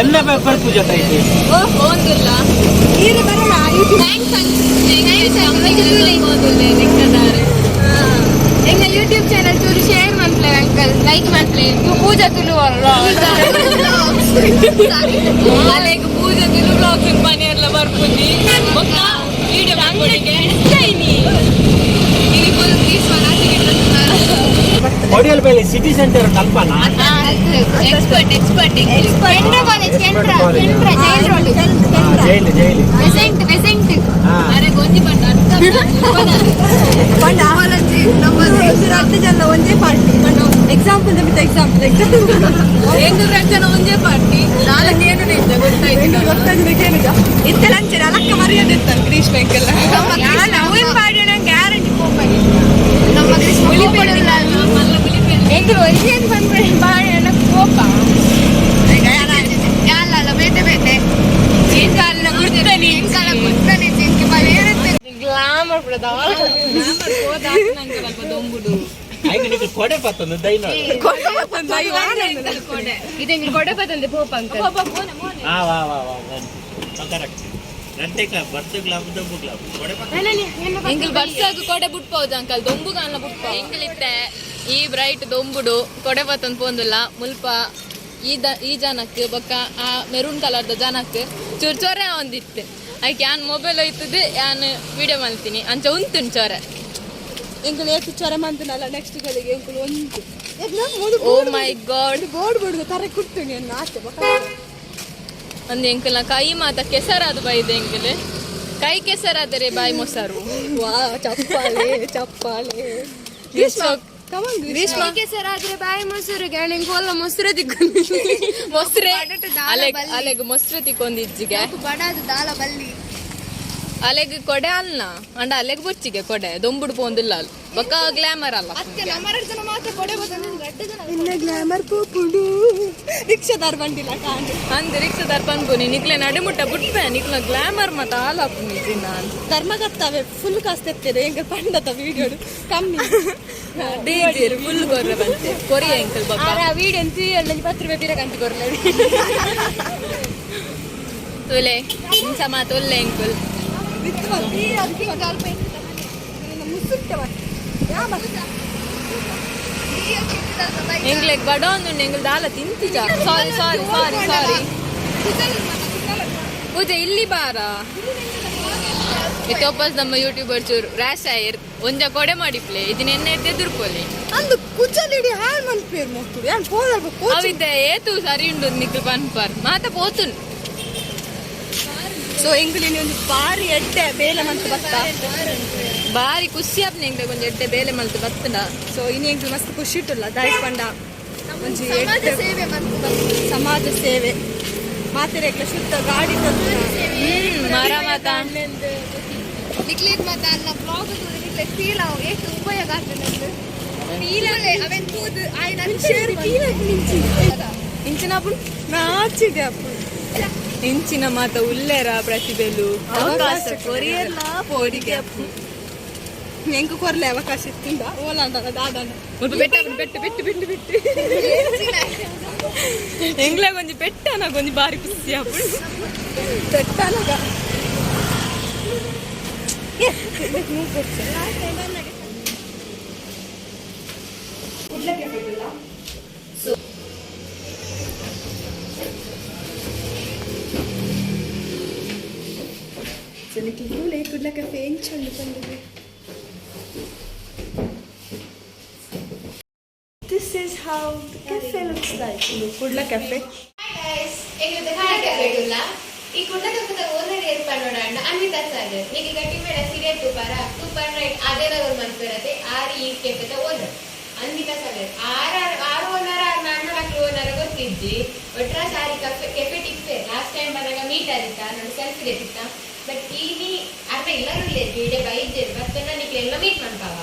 ಎಲ್ಲ ಪೇಪರ್ ಪೂಜೆ ಐತಿ. ಹೋಗಿಲ್ಲ. ಈರು ಬರಲ್ಲ. Thanks. ನಿಕ್ಕದಾರೆ. ಎಂಗ ಯೂಟ್ಯೂಬ್ ಚಾನಲ್ ಚೂರು ಶೇರ್ ಮನ್ಪ್ಲೆ ಅಂಕಲ್, ಲೈಕ್ ಮನ್ಪ್ಲೆ. ಪೂಜಾ ತುಳು. ಅಲೆಗ್ ಪೂಜೆ ತುಳು ಬ್ಲಾಗ್ಸ್ ಮನೆಯೆಲ್ಲ ಬರ್ಪುಜಿ. ಬೊಕ್ಕ ವಿಡಿಯೋ ಮಾಡ್ಕೊಡಿಗೆ. ಇನಿ ಫುಲ್ ಗ್ರೀಷ್ಮ ನಾಚಿಕೆ. ಒಡಿಯಲ್ ಬೇಲೆ ಸಿಟಿ ಸೆಂಟರ್ ಕಲ್ಪನಾ. Expert, expert. Kendra college, Kendra, Kendra jail road. Jail, jail. Besant, Besant. ಹಾ. ಅರೆ ಗೊಂಜಿ ಪಂಡ ಅರ್ಥ. ಪಂಡ ನಮ್ಮ ರಡ್ಡು ಜನ ಒಂದೇ ಪಾರ್ಟಿ. ಎಕ್ಸಾಂಪಲ್ ನಮಿತ ಎಕ್ಸಾಂಪಲ್, ಎಕ್ಸಾಂಪಲ್. ಎಂಗುಲ್ ರಡ್ಡು ಜನ ಒಂಜೇ ಪಾರ್ಟಿ. ನಾಲ್ಕು ಏನು ನಿಜ ಗೊತ್ತಾಯ್ತು. ಗೊತ್ತಾಗಿದೆ, ಕೇಳಿದ ಇತ್ತೆಲ್ಲ ಅಂಚೆ ಅಲಕ್ಕ ಮರ್ಯಾದೆ ಇರ್ತಾನೆ ಗ್ರೀಷ್ಮ ಎಂಕೆಲ್ಲ. ಅವೇನ್ ಪಾಡ್ಯಣ ಗ್ಯಾರಂಟಿ ಪೋಪನಿ. ನಮ್ಮ ಮಲ್ಲ ಬುಲಿಪೆಲ್ಲ. ಎಂಗುಲ್ ಒಂಜೇನ್ ಬಂದ್ಬಿಡಿ ಪಾಡ್ಯಣ ಕೋಪ. ಯಾಲಲ್ಲ ಬೇತೆ ಬೇತೆ. ಎಂಕಾಲ ಗುರ್ತನಿ. ಎಂಕಲ ಗುರ್ತನೆ ಜಿಂಕಿ ಬಲೇರುತ್ತೆ. ಗ್ಲಾಮರ್ ಬಿಡದ. ನಂಗೆ ದೊಂಬುಡು. ಐಕ್ ನಿಕ್ ಕೊಡೆ ಪತ್ತೊಂದು ದೈನ. ಕೊಡೆ. ಇದೆಂಗುಲ್ ಕೊಡೆ ಬತ್ತಂದೆ ಪೋಪ ಅಂಕಲ್. ಹಾ, ವಾ ವಾ ವಾ, ಕರೆಕ್ಟ್. ಗಂಟೆ ಕ್ಲಾಬ್ ಬರ್ತು ಕ್ಲಾಬ್ ದೊಂಬು ಕ್ಲಾಬ್ ಕೊಡೆ ಪತ್ತ. ಎಂಕಲ್ ಬರ್ಸಾಗ ಕೊಡೆ ಬುಟ್ಪೌದು ಅಂಕಲ್, ದೊಂಬುಗಾನ ಬುಟ್ಪ. ಎಂಕಲಿತ್ತೆ ಈ ಬ್ರೈಟ್ ದೊಂಬುಡು ಕೊಡೆ ಬತ್ತಂದ್ ಪೋಂದುಲ್ಲ. ಮುಲ್ಪ ಈ the ಈ ಜನಕ್ಕೆ ಬೊಕ್ಕ ಆ ಮೆರೂನ್ ಕಲರ್ದ ಜನಕ್ಕೆ ಚೂರು ಚೊರೆ ಒಂದಿತ್ತು. ಐಕ್ ಯಾನ್ ಮೊಬೈಲ್ ಹೋಯ್ತದೆ, ಯಾನ್ ವಿಡಿಯೋ ಮಾಡ್ತೀನಿ ಅಂಚ ಉಂತುನ್ ಚೊರೆ. ಎಂಕುಲು ಏತು ಚೊರ ಮಂತನಲ್ಲ ನೆಕ್ಸ್ಟ್ ಗಳಿಗೆ ಎಂಕುಲು ಒಂದು. ಓ ಮೈ ಗಾಡ್. ಬೋರ್ಡ್ ಬೋರ್ಡ್ ತರೆ ಕುಡ್ತೀನಿ ಆಚೆ. ಒಂದು ಎಂಕಲ್ನ ಕೈ ಮಾತ ಕೆಸರಾದ ಬೈದೆ. ಎಂಕಲ್ ಕೈ ಕೆಸರಾದರೆ ಬಾಯಿ ಮೊಸರು. ವಾ, ಚಪ್ಪಾಳೆ, ಚಪ್ಪಾಳೆ. ಗ್ರೀಷ್ಮ. ಗ್ರೀಷ್ಮ. ಕೆಸರಾದ್ರೆ ಬಾಯಿ ಮೊಸರು. ಗ್ಯಾಣಿಂಗ್ ಹೋಲ ಮೊಸರು ತಿಕ್ಕೊಂಡು. ಮೊಸರೆ ಅಲೆಗ್, ಅಲೆಗ್ ಮೊಸರು ತಿಕ್ಕೊಂದಿಜ್ಜಿಗೆ. ಬಡದು ದಾಲ ಬಲ್ಲಿ. ಅಲೆಗ್ ಕೊಡೆ ಅಲ್ಲ ಅಂಡ ಅಲೆಗ್ ಬೊಚ್ಚಿಗೆ ಕೊಡೆ ದೊಂಬುಡು ಪೋಂದಿಲ್ಲ ಅಲ್. ಬೊಕ್ಕ ಗ್ಲಾಮರ್ ಅಲ್ಲ. ಅತ್ತೆ, ನಮ್ಮ ಎರಡು ಜನ ಮಾತ್ರ ಕೊಡೆ ಬಂದ, ರಡ್ಡು ಜನ. ಇನ್ನ ಗ್ಲಾಮರ್ ಪೋಪುಂಡು ರಿಕ್ಷಾದಾರ್ ಬಂಡಿಲ್ಲ ಕಾಂಡು. ಅಂದ್ ರಿಕ್ಷಾದಾರ್ ಪನ್ಪುನಿ, ನಿಕ್ಲೆ ನಡುಮುಟ್ಟ ಬುಟ್ಪೆ, ನಿಕ್ಲ ಗ್ಲಾಮರ್ ಮತ ಆಲಾಪುನಿ ನಾನು. ಧರ್ಮಕರ್ತವೆ ಫುಲ್ ಕಾಸ್ತ ಎತ್ತಾರೆ ಎಂಕ ಪಂಡದ ವಿಡಿಯೋ ಕಮ್ಮಿ. ಡೇಜರ್ ಫುಲ್ ಕೊರ್ರೆ ಬಂತೆ ಕೊರಿಯ ಎಂಕಲ್ ಬೊಕ್ಕ. ಆರ ವೀಡಿಯೋ ಅಂತ 10 ರೂಪಾಯಿ ಪಿರ ಕಂತು ಕೊರ್ಲೆ. ತೊಲೆ ಇಂಚ ಮಾತ ಒಲ್ಲೆ ಎಂಕಲ್. ಎಂಗ್ಲೆಗ್ ಬಡ ಒಂದು ಎಂಗಲ್ ದಾಲ ತಿಂತಿಜ. ಸಾರಿ ಸಾರಿ ಸಾರಿ ಸಾರಿ. ಪೂಜೆ, ಇಲ್ಲಿ ಬಾರ. ಇತ್ತೊಪ್ಪಸ್ ನಮ್ಮ ಯೂಟ್ಯೂಬರ್ ಚೂರು ರ್ಯಾಶ್ ಆಯಿರ್. ಒಂಜ ಕೊಡೆ ಮಾಡಿಪ್ಲೆ ಇದನ್ನ ಎಣ್ಣೆ ಎದುರ್ಕೊಲಿ. ಅಂದು ಕುಚಲಿಡಿ ಹಾಳು ಮನ್ಪೇರ್ ಮೊತ್ತುಡು ಯಾನ್ ಪೋದಲ್ಪ. ಅವಿದ್ದೆ ಏತು ಸರಿ ಉಂಡು ನಿಕ್ಲ್ ಪನ್ಪರ್ ಮಾತ ಪೋತುನ್. ಸೊ ಎಂಗುಲಿನಿ ಒಂದು ಬಾರಿ ಎಡ್ಡೆ ಬೇಲೆ ಮಂತ್ ಬತ್ತ. ಬಾರಿ ಖುಷಿ ಆಪ್ನೆ ಎಂಗ್ಲೆ ಒಂಜಿ ಎಡ್ಡೆ ಬೇಲೆ ಮಲ್ತ್ ಬತ್ತಂಡ. ಸೊ ಇನಿ ಎಂಗ್ಲು ಮಸ್ತ್ ಖುಷಿ ಇಟ್ಟುಲ್ಲ ದಾಯಕ್ ಪಂಡ ಒಂಜಿ ಸಮಾಜ ಎಡ್ಡೆ ಸೇವೆ ಮಂತು ಬಂತು. ಸಮಾಜ ಸೇವೆ ಮಾತೆರೆಗ್ಲ ಶುದ್ಧ ಗಾಡಿ ತಂದು. ಮರ ಮಾತ. ನಿಕ್ಲೇಗ್ ಮಾತ ಅಲ್ಲ ಬ್ಲಾಗ್ ನಿಕ್ಲೆ ಫೀಲ್ ಅವು ಏತ್ ಉಪಯೋಗ ಆಗ್ತದೆ ಫೀಲ್ ಅವೆನ್ ತೂದು ಆಯ್ನ. ಶೇರ್ ಇಂಚಿನ ನಾಚಿಗೆ ಅಪ್ಪು. ಇಂಚಿನ ಮಾತ ಉಲ್ಲೇರ ಪ್ರತಿಭೆಲು. ಅವಕಾಶ ಕೊರಿಯಲ್ಲ ಪೋಡಿಗೆ ಅಪ್ಪು. ಎಂಕು ಕೊರ್ಲೆ ಅವಕಾಶ ಇತ್ತಿಂದ ಓಲಾಂಡ ದಾದಾಂಡ. ಮುಲ್ಪ ಬೆಟ್ಟ ಬೆಟ್ಟ ಬೆಟ್ಟ ಬೆಟ್ಟ ಬೆಟ್ಟ. ಎಂಗ್ಲಾಗ ಒಂಜಿ ಬೆಟ್ಟನ ಒಂಜಿ ಬಾರಿ ಖುಷಿ ಆಪುಂಡು. ಬೆಟ್ಟನಗ. ಕುಡ್ಲ ಕೆಫೆ ಎಂಚುಂಡು ಪಂಡುದು. This is how the cafe looks like. ಇದು ಕುಡ್ಲ ಕೆಫೆ. ಈ ಕುಡ್ಲ ಕೆಫೆದ ಓನರ್ ಏರ್ಪಾಡ್ ನೋಡೋಣ, ಅನ್ವಿತಾ ಸಾಗರ್. ನಿಮಗೆ ಗಟ್ಟಿ ಮೇಡ ಸೀರಿಯಲ್ ತೂಪಾರ ತೂಪಾರ್ ರೈಟ್ ಅದೇನ ಮನ್ಪಿರತ್ತೆ. ಆರ್ ಈ ಕೆಫೆದ ಓನರ್ ಅನ್ವಿತಾ ಸಾಗರ್. ಆರ್ ಆರ್ ಓನರ್, R ನಾನು ಅಕ್ಲು ಓನರ್ ಗೊತ್ತಿದ್ದಿ. ಒಟ್ರ ಸಾರಿ ಕೆಫೆ ಕೆಫೆ ಟಿಪ್ಪೆ ಲಾಸ್ಟ್ ಟೈಮ್ ಬಂದಾಗ ಮೀಟ್ ಆದಿತ್ತ ನೋಡಿ, ಸೆಲ್ಫಿ ತೆಗಿತ್ತ. ಬಟ್ ಈನಿ ಅರ್ಧ ಎಲ್ಲರೂ ಇಲ್ಲ, ಇಡೇ ಬೈದ್ದೇರು ಬರ್ತನ ನಿಕ್ಲೆಲ್ಲ ಮೀಟ್ ಮಾಡ್ತಾವ.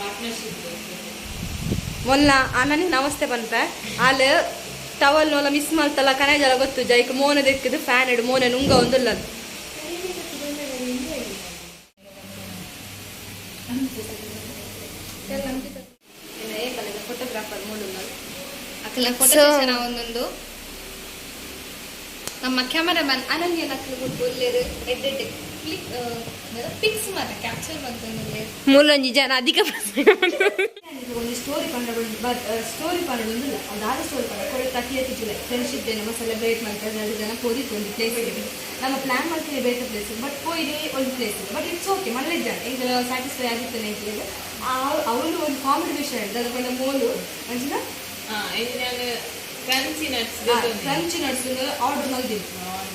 ಪಾರ್ಟ್ನರ್ಶಿಪ್. ಮೊಲ್ಲ ಆನನಿ ನಮಸ್ತೆ ಪನ್ಪೆ. ಆಲ್ ಟವಲ್ ನೋಲ ಮಿಸ್ ಮಲ್ತಲ್ಲ ಕನೆಜಲ ಗೊತ್ತು ಜೈಕ್ ಮೋನೆ ದೆಕ್ಕಿದ್ ಫ್ಯಾನ್ ಇಡು ಮೋನೆ ನುಂಗ ಒಂದುಲ್ಲ. ಫೋಟೋಗ್ರಾಫರ್ ಮೂಡುಲ್ಲ. ಅಕಲ್ನ ಫೋಟೋ So- session ಒಂದೊಂದು. ನಮ್ಮ ಕ್ಯಾಮರಾಮನ್ ಅನನ್ಯ ನಕ್ಲು ಗುಡ್ಡು ಉಲ್ಲೇರು, ಎಡ್ಡೆ ಎಡ್ಡೆ ಕ್ಲಿಕ್ ಪಿಕ್ಸ್ ಮಾತ್ರ ಕ್ಯಾಪ್ಚರ್ ಮಂತೊಂದುಲ್ಲೆರ್. ಮೂಲೊಂಜಿ ಜನ ಅಧಿಕ. ಒಂದು ಸ್ಟೋರಿ ಪಂಡ, ಸ್ಟೋರಿ ಪಂಡ ಅದಾದ ಸ್ಟೋರಿ ಪಂಡ ಕೊಡೆ 30 ಜುಲೈ ಫ್ರೆಂಡ್ಶಿಪ್ ಡೇ ನಮ್ಮ ಸೆಲೆಬ್ರೇಟ್ ಮಾಡ್ತಾರೆ. ಎರಡು ಜನ ಪೋದಿತ್ತು ಒಂದು ಪ್ಲೇಸ್. ನಮ್ಮ ಪ್ಲಾನ್ ಮಾಡ್ತೀವಿ ಬೇರೆ ಪ್ಲೇಸ್, ಬಟ್ ಪೋಯಿದೆ ಒಂದು ಪ್ಲೇಸ್. ಬಟ್ it's okay, ಮಲ್ಲೆ ಜನ ಎಂಕಲ ಸ್ಯಾಟಿಸ್ಫೈ ಆಗಿತ್ತು ಎಂಕ್ಲೆಗ್. ಅವಳು ಒಂದು ಕಾಮಿಡಿ ವಿಷಯ ಹೇಳ್ದೆ. ಅದು ಪಂಡ ಮೋಲು ಅಂಚಿನ crunchy nuts. Crunchy nuts order ಮಲ್ದಿನಿ.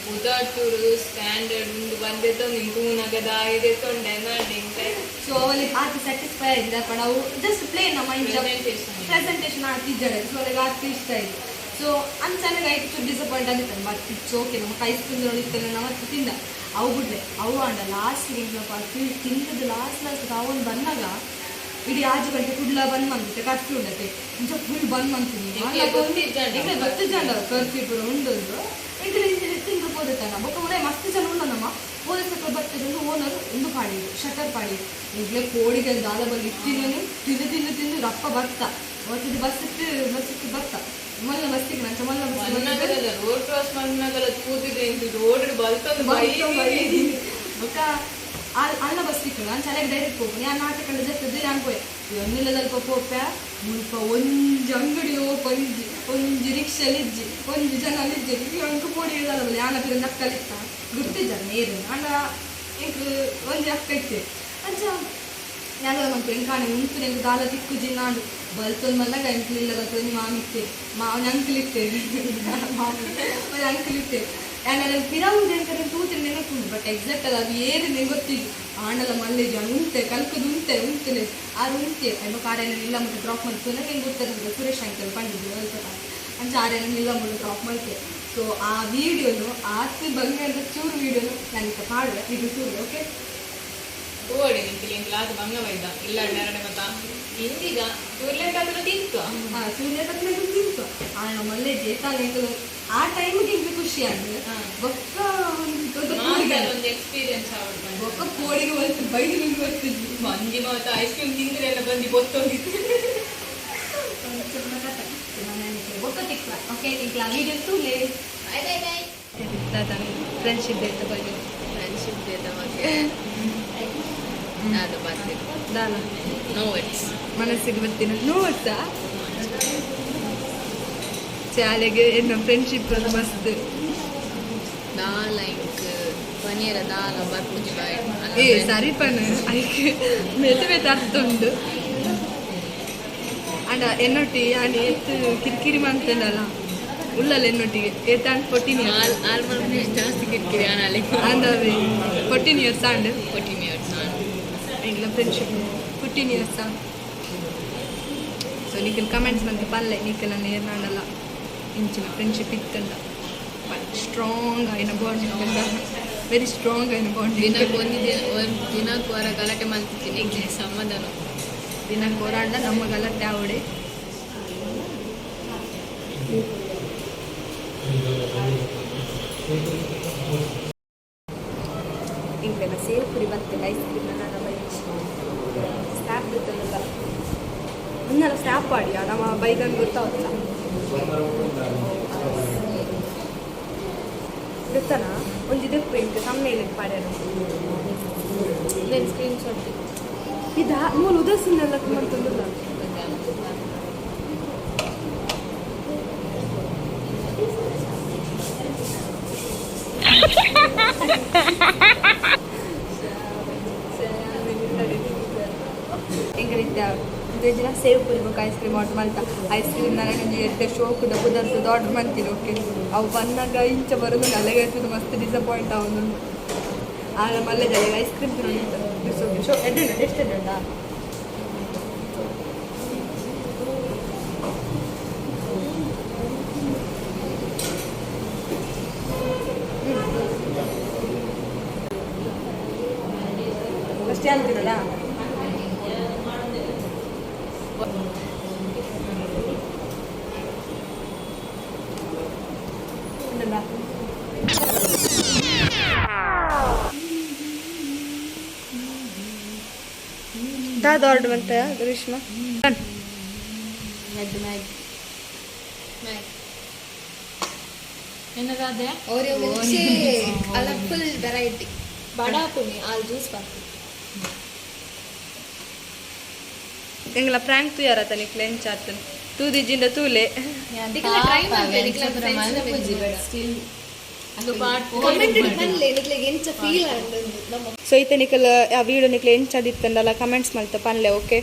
ಪುದಾಟೂರು ಸ್ಟ್ಯಾಂಡರ್ಡ್ ಉಂಡು ಬಂದೆತ್ತೊಂದು ತೂನಗ ದಾಯಿ ತೊಂಡೆ ನಾಡಿಂಗ್. ಸೊ ಅವಳಿಗೆ ಆತ ಸ್ಯಾಟಿಸ್ಫೈ ಆಗಿದೆ ಪಂಡ ಅವು ಜಸ್ಟ್ ಪ್ಲೇನ್ ನಮ್ಮ ಇಂಚ ಪ್ರೆಸೆಂಟೇಷನ್. ಪ್ರೆಸೆಂಟೇಷನ್ ಆತಿದ್ದಾರೆ. ಸೊ ಅಲ್ಲಿಗೆ ಆತ ಇಷ್ಟ ಆಯ್ತು. ಸೊ ಅಂಚನೆಗೆ ಆಯ್ತು, ಚೂರು ಡಿಸಪಾಯಿಂಟ್ ಆಗಿತ್ತು, ಬಟ್ it's okay. ನಮ್ಮ ಐಸ್ ಕ್ರೀಮ್ ನೋಡಿತ್ತಲ್ಲ, ನಮ್ಮ ತಿಂದ ಅವು ಬಿಡ್ಲೆ ಅವು ಅಂಡ ಲಾಸ್ಟ್ ಎಂಕ್ಲಪ್ಪ ತಿಂದದ್ದು. ಲಾಸ್ಟ್ ಲಾಸ್ಟ್ ಅವನು ಬಂದಾಗ ಇಡೀ ಆಜು ಗಂಟೆ ಕುಡ್ಲ ಬಂದ್ ಮಂತಿತ್ತೆ, ಕರ್ಫ್ಯೂ ಉಂಡತೆ. ಇಂಚ ಫುಲ್ ಬಂದ್ ಮಂತೀನಿ. ಎಂಕ್ಲೆ ಗೊತ್ತಿಜ್ಜಾಂಡ. ಎಂಕ್ಲೆ ಗೊತ್ತಿಜ್ಜಾಂಡ ಕರ್ಫ್ಯೂ ಪೂರ ಉಂಡು. ಎಂಕ್ಲೆ ಇಂಚ ತಿಂದು ಪೋದತ್ತಲ್ಲ. ಬೊಕ್ಕ ಉಲೈ ಮಸ್ತ್ ಜನ ಉಂಡ. ನಮ್ಮ ಪೊಲೀಸ್ ಬರ್ತದೆ. ಓನರ್ ಒಂದು ಪಾಡಿದ್ರು, ಶಟರ್ ಪಾಡಿದ್ರು. ಈಗಲೇ ಕೋಡಿಗೆ ದಾದ ಬಂದು ಇತ್ತಿನನು ತಿಂದು ತಿಂದು ತಿಂದು ರಪ್ಪ ಬರ್ತ ಅವತ್ತಿದ್ದು ಬಸ್ ಇತ್ತು, ಬಸ್ ಇತ್ತು ಬರ್ತ ಮಲ್ಲ ಬಸ್ಸಿಗೆ ನಂಚ ಮಲ್ಲ ಬಸ್. ಮನ್ನಗಲದ ರೋಡ್ ಕ್ರಾಸ್ ಮನ್ನಗಲ ಕೂತಿದ್ರೆ ಇಂತು ರೋಡ್ ಬಲ್ತೊಂದು ಬೈ. ಬೊಕ್ಕ ಅಲ್ಲ ಬಸ್ ಸಿಕ್ಕಲ್ಲ. ನಾನು ಶಾಲೆಗೆ ಡೈರೆಕ್ಟ್ ಹೋಗ್ತೀನಿ. ನಾನು ನಾಟಕ ಜತ್ತದ್ದು ನಾನು ಪೋಯೆ ಒಂದಿಲ್ಲದಲ್ಪ ಪೋಪೆ. ಮುಲ್ಪ ಒಂಜಿ ಅಂಗಡಿ ಓಪನ್ ಇಜ್ಜಿ, ಒಂಜಿ ರಿಕ್ಷಾ ಇಜ್ಜಿ, ಒಂಜಿ ಜನ ಇಜ್ಜಿ. ಈ ಅಂಕ ಪೋಡಿ ಇಲ್ಲಲ್ಲ. ಯಾನ ಪಿರ ನಕ್ಕಲಿತ್ತ ಗುರ್ತಿಜ್ಜ ನೇರು ಅಂಡ ಎಂಕ್ ಒಂಜಿ ಅಕ್ಕ ಇತ್ತೆ. ಅಂಚ ಯಾಗ ಮಂತು ಎಂಕಾಣೆ ಉಂತು ಎಂಕ್ ದಾಲ ತಿಕ್ಕುಜಿ. ನಾಡು ಬಲ್ತೊಂದು ಮಲ್ಲಾಗ ಎಂಕ್ಲು ಇಲ್ಲ ಒಂಜಿ ಮಾಮಿ ಇತ್ತೆ, ಒಂಜಿ ಅಂಕಲ್ ಇತ್ತೆ, ಮಾಮಿ ಒಂಜಿ ಅಂಕಲ್ ಇತ್ತೆ. ಯಾಕಂದ್ರೆ ಪಿರವು ಎಂಕರೆ ತೂತಿನ ನೆನಪುಂಡು, ಬಟ್ ಎಕ್ಸಾಕ್ಟ್ ಅದು ಏರು ನಿಂಗೆ ಗೊತ್ತಿದ್ದು. ಆಂಡಲ ಮಲ್ಲೇಜ್ ಉಂತೆ ಕಲ್ಕದು ಉಂತೆ ಉಂತನೆ ಆರು ಉಂತೆ ಎಂಬ ಕಾರೇನ ಇಲ್ಲ ಮತ್ತೆ ಡ್ರಾಪ್ ಮಾಡ್ತು ಅಂದ್ರೆ ಹೆಂಗೆ ಗೊತ್ತಿರೋದು. ಸುರೇಶ್ ಅಂಕಲ್ ಪಂಡಿದ್ದು ಅಲ್ಪ ಅಂಚ ಆರೇನ ಇಲ್ಲ ಮುಟ್ಟು ಡ್ರಾಪ್ ಮಾಡ್ತೆ. ಸೊ ಆ ವಿಡಿಯೋನು ಆತ್ ಬಂಗಾರದ ಚೂರು ವಿಡಿಯೋನು ನಾನು ಈಗ ಪಾಡುವೆ. ಇದು ಚೂರು ಓಕೆ. ಓಡಿ ನಿಂತಿಲ್ಲ ಇಂಕ್ಲ ಆತ ಬಂಗ ಬೈದ ಇಲ್ಲ ನೆರಡೆ ಮತ್ತ ಇಂದಿಗ ಚೂರ್ಲೇಟ್ ಆದ್ರೆ ತಿಂತು. ಹಾಂ, ಸೂರ್ಯ ತಿಂತು. ಆ ಮಲ್ಲೆ ಜೇತಾಲ ಆ ಟೈಮಿಗೆ ಇಂಗೆ ಖುಷಿ ಆದ್ರೆ ಬೊಕ್ಕ ಒಂದು ಕೋಡಿಗೆ ಒಂದು ಎಕ್ಸ್ಪೀರಿಯನ್ಸ್ ಆವಡ್. ಬೊಕ್ಕ ಕೋಡಿಗೆ ಹೊಲ್ತು ಬೈದು ನಿಂಗೆ ಗೊತ್ತಿದ್ವಿ. ಮಂಜಿ ಮಾತ ಐಸ್ ಕ್ರೀಮ್ ತಿಂದ್ರೆ ಎಲ್ಲ ಬಂದು ಬೊತ್ತೋಗಿತ್ತು. ಬೊಕ್ಕ ತಿಕ್ಕ ಓಕೆ ಇಂಕ್ಲ ವಿಡಿಯೋ ತೂಲೆ. Bye bye bye. Friendship day ಬಗ್ಗೆ. ಫ್ರೆಂಡ್ಶಿಪ್ ಡೇದ ಬಗ್ಗೆ ಅದು ಬರ್ತಿತ್ತು. ದಾನ. No words. ಮನಸ್ಸಿಗೆ ಬರ್ತೀನಿ ನೋಡ್ತಾ ಶಾಲೆಗೆ ಎನ್ನ ಫ್ರೆಂಡ್ಶಿಪ್ ಮಸ್ತ್. ದಾಲ ಇಂಕ್ ಪನೀರ ದಾಲ ಬರ್ಪುಜಿ ಬಾಯ್. ಏ ಸರಿ ಪನ್ ಐಕ್ ಬೇತೆ ಬೇತೆ ಅರ್ಥ ಉಂಡು. ಅಂಡ ಎನ್ನೊಟ್ಟಿ ಯಾನ್ ಏತ್ ಕಿರಿಕಿರಿ ಮಂತಂಡಲ್ಲ ಉಲ್ಲಲ್ಲ ಎನ್ನೊಟ್ಟಿಗೆ ಏತಾಂಡ್ 14 ಇಯರ್ಸ್. ಆಲ್ ಆಲ್ ಮಲ್ಪುನ ಜಾಸ್ತಿ ಕಿರಿಕಿರಿ ಆನಾಲೆ. ಅಂದಾವೆ 14 ಇಯರ್ಸ್ ಆಂಡ್. 14 ಇಯರ್ಸ್ ಆನ್. ಎಂಗ್ಲ ಫ್ರೆಂಡ್ಶಿಪ್ 14 ಇಯರ್ಸ್. ಸೊ ನಿಖಲ್ ಕಮೆಂಟ್ಸ್ ಮಂತ್ ಪಲ್ಲೆ ನಿಖಲ್ ಏರ್ನಾಂಡಲ್ಲ ಇಂಚಿನ ಫ್ರೆಂಡ್ಶಿಪ್ ಇತ್ತಂಡ ಬಟ್ ಸ್ಟ್ರಾಂಗ್ ಆಯ್ನ ಬಾಂಡ್, ವೆರಿ ಸ್ಟ್ರಾಂಗ್ ಆಯ್ನ ಬಾಂಡ್. ದಿನಕ್ಕೆ ಒಂದು ದಿನ, ಒಂದು ದಿನಕ್ಕೆ ವಾರ ಗಲಾಟೆ ಮಾಡ್ತಿದ್ದೀನಿ ಎಂಕ್ಲೆ ಸಮಾಧಾನ. ದಿನ ಹೋರಾಡ ನಮ್ಮ ಗಲಾಟೆ ಆವಡೆ. ಇಂಗ್ಲೆನ ಸೇವ್ ಪುರಿ ಬತ್ತಿಲ್ಲ, ಐಸ್ ಕ್ರೀಮ್ ನನ್ನ ಬೈಚ್ ಸ್ನ್ಯಾಪ್ ಬಿತ್ತಲ್ಲ. ಮುನ್ನೆಲ್ಲ ಸ್ನ್ಯಾಪ್ ಮಾಡಿ ನಮ್ಮ ಬೈದಂಗೆ ಗೊತ್ತಾವಲ್ಲ. ಗೊತ್ತನ ಒಂದು ಇದಕ್ಕೆ ಇಂಕ ತಮ್ಮನೇಲಿ ಪಾಡ್ಯಾರ. నేను ಸ್ಕ್ರೀನ್ ಶಾಟ್. ಇದಾ ಮೂಲ ಉದಾಸೀನ ಮಂತೊಂದುಲ್ಲ. ಎಂಕಲಿತ್ತ ದಿನ ಸೇವ್ ಪುರಿ ಬೊಕ್ಕ ಐಸ್ ಕ್ರೀಮ್ ಆರ್ಡರ್ ಮಲ್ತ. ಐಸ್ ಕ್ರೀಮ್ ನನಗೆ ಒಂಜಿ ಎಡ್ಡೆ ಶೋಕುದ ಪುದರ್ತದ ಆರ್ಡರ್ ಮಂತಿನಿ ಓಕೆ. ಅವು ಬನ್ನಗ ಇಂಚ ಬರೋದು ಅಲೆಗೆ ಮಸ್ತ್ ಡಿಸಪಾಯಿಂಟ್ ಆವೊಂದುಂಡು. ಆಗ ಮಲ್ಲೆ ಜನ ಐಸ್ ಕ್ರೀಮ್ ತಿನ್ನೋದು. ಓಕೆ, ಶೋ ಎಡ್ಡೆ ಉಂಟು, ಎಷ್ಟು ಎಡ್ಡೆ ಉಂಟಾ? ಅಷ್ಟೇ ಅಂತೀರಲ್ಲ. ಉಂಡಲ್ಲ. ದಾದ ಆರ್ಡರ್ ಬಂತ Greeshma? Maggi. ಏನದಾದೆ? Oreo milk shake ಅಲ್ಲ, ಫುಲ್ ವೆರೈಟಿ. ಬಡಾ ಪುಣಿ ಆಲ್ ಜ್ಯೂಸ್ ಪಾಪು. ಎಂಗ್ಲ ಪ್ರಾಂಕ್ ತೂಯಾರ ನಿಕ್ಲೆ ಎಂಚಾತನ್ ತೂದಿಜ್ಜಿಂದ ತೂಲೆ. ನಿಕ್ಲೆ ಟ್ರೈ ಮಲ್ಪೆ, ನಿಕ್ಲೆ ಸ್ಟಿಲ್ ಕಮೆಂಟ್ ಪನ್ಲೆ ನಿಕ್ಲೆಗ್ ಎಂಚ ಫೀಲ್ ಆಂಡ್ ನಮ್ಮ. ಸೊ ಇತ್ತೆ ನಿಕಲ್ ಆ ವಿಡಿಯೋ ನಿಕ್ಲೆ ಎಂಚಾದಿತ್ತಂಡಲ್ಲ ಕಮೆಂಟ್ಸ್ ಮಲ್ತ ಪನ್ಲೆ, ಓಕೆ.